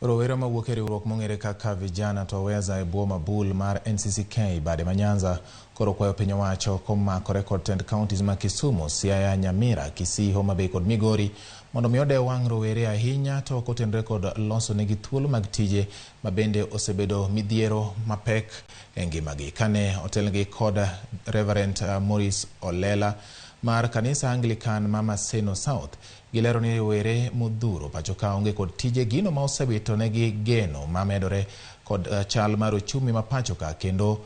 Rowere mawuok e riwruok mong'ere kaka Vijana Twaweza e bwo mabul mar NCCK bade ma Nyanza koro kwayo piny owacho komakore kod tend counties ma Kisumu, Siaya, Nyamira, Kisii, Homa Bay kod Migori mondo mi odew wang' rowere ahinya to kotenore kod loso negi thuolo mag tije ma bende osebedo midhiero mapek e ngimagi. Kane otelnegi kod Reverend Maurice Olela mar kanisa Anglican ma Maseno South, gilero ni rowere modhuro pacho ka onge kod tije gino ma osewito negi geno mamedore kod chal mar ochumi ma pacho ka kendo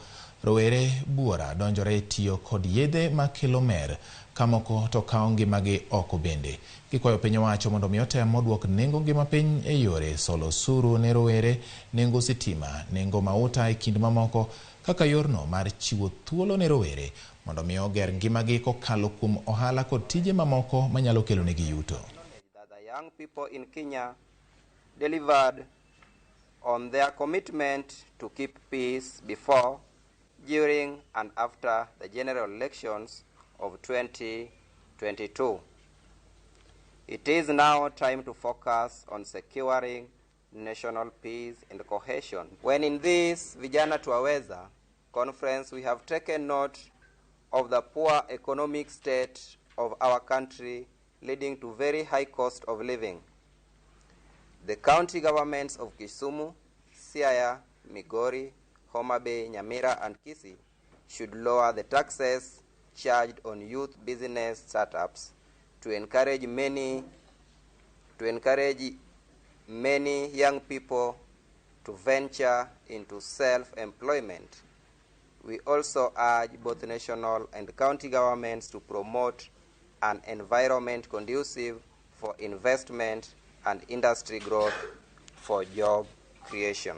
rowere buora donjore e tiyo kod yedhe makelo mer ka moko to kawo ngimagi oko bende. Gikwayo piny owacho mondo mi otem oduok nengo ngima piny e yore solo osuru ne rowere, nengo sitima, nengo mauta e kind mamoko kaka yorno mar chiwo thuolo ne rowere mondo mi oger ngimagi kokalo kuom ohala kod tije mamoko manyalo kelo negi yuto. That the young people in Kenya delivered on their commitment to keep peace before, during, and after the general elections of 2022. It is now time to focus on securing national peace and cohesion. When in this Vijana Twaweza conference, we have taken note of the poor economic state of our country, leading to very high cost of living. The county governments of Kisumu, Siaya, Migori, Homa Bay, Nyamira, and Kisii should lower the taxes charged on youth business startups to encourage many young people to venture into self-employment. We also urge both national and county governments to promote an environment conducive for investment and industry growth for job creation.